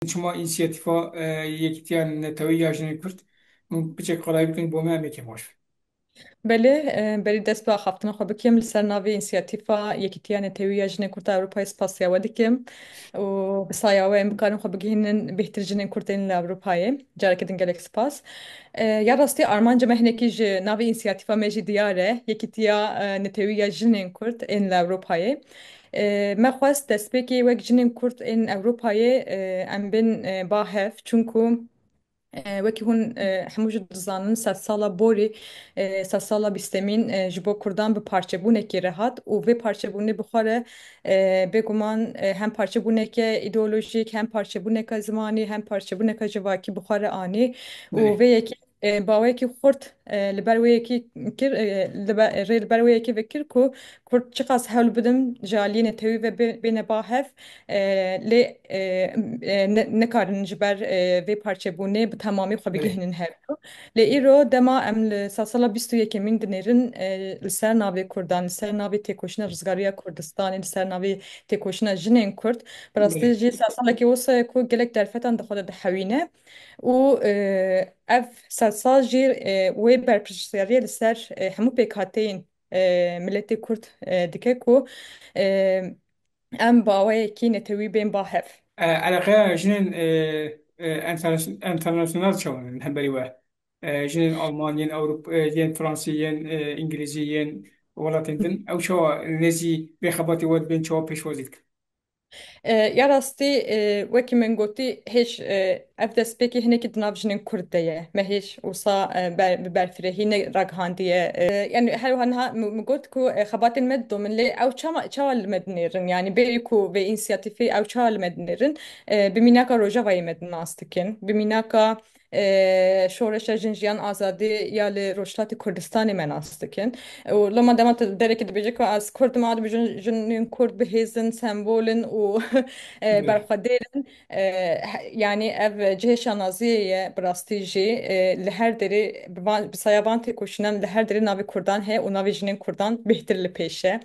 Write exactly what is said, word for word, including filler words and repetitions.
Çima însiyatîfa, e, Yekîtiya Netewî ya Jinên Kurd, hûn piçek qelayî bikin bo me, em ê kêfxweş bin. Belê, e, berî dest bi axaftina xwe bikim, li ser navê însiyatîfa Yekîtiya Netewî ya Jinên Kurd a Ewropayê spasiya we dikim û bi saya we em bikarin xwe bigihînin bêhtir jinên Kurd ên li Ewropayê. Careke din gelek spas. E, ya rastî armanca me hinekî ji navê însiyatîfa me jî diyar e, Yekîtiya, e, Netewî ya Jinên Kurd ên li Ewropayê. E, me xwest destpêkê wek jinên Kurd ên Ewropayê, e, em bên, e, ba hev, çunku, e, wekî hûn, e, hemû jî dizanin, sedsala borî, e, sedsala bîstemîn, e, ji bo Kurdan bi parçebûnekê re hat û vê parçebûnê bi xwe re, e, bêguman, e, hem parçebûneke îdeolojîk, hem parçebûneke zimanî, hem parçebûneke civakî bi xwe re anî û Belê. vê yekê, e, baweyekî xurt, e, li ber wê yekê kir, e, li be-, rê li ber wê yekê vekir ku Kurd çiqas hewl bidin ji aliyê netewî ve bê-, bêne ba hev, e, lê, e, e, ne-, nikarin ji ber, e, vê parçebûnê bi temamî xwe Belê. bigihînin hev du. Lê îro dema em li sedsala bîst û yekemîn dinêrin, e, li ser navê Kurdan, li ser navê têkoşîna rizgariya Kurdistanê, li ser navê têkoşîna jinên Kurd, bi rastî Belê. jî sedsalekî wisa ye ku gelek derfetan di xwe de dihewîne. Û, e, ev sedsal jî, e, wê berpirsiyariyê li ser, e, hemû pêkhateyên, e, miletê Kurd, e, dike ku, e, em baweyekî netewî bên ba hev. E, eleqeya jinên, e, e, enternas-, enternasyonal çawa ne li hemberî we? E, jinên Alman, yên Ewrop-, e, yên Fransî, yên, e, Îngilîzî, yên welatên din, ew çawa nêzî vê xebatê we dibên, çawa pêşwazî dikin? E, ya rastî, e, wekî min gotî, hêj, e, ev destpêkê hinekî di nav jinên Kurd de ye. Me hêj wisa, e, ber-, bi berfirehî ne ragihandiye. E, yani her wiha niha min, min got ku, e, xebatên me didomin, lê ew çawa, çawa li me dinêrin? Yani berî ku vê însiyatîfê ew çawa li me dinêrin? E, bi mînaka Rojavayê me nas dikin. Bi mînaka e, Şoreşa Jin Jiyan Azadî ya li Rojhilatê Kurdistanê me nas dikin. Û loma dema tu derekê dibêje ku ez Kurd im, a dibêjin jinên Kurd bi hêz in, sembol in û, e, Belê. berxwedêr in. E, he-, yani ev cihê şanaziyê ye bi rastî jî, e, li her derê bi van, bi saya van têkoşînan li her derê navê Kurdan heye û navê jinên Kurdan bêhtir li pêş e.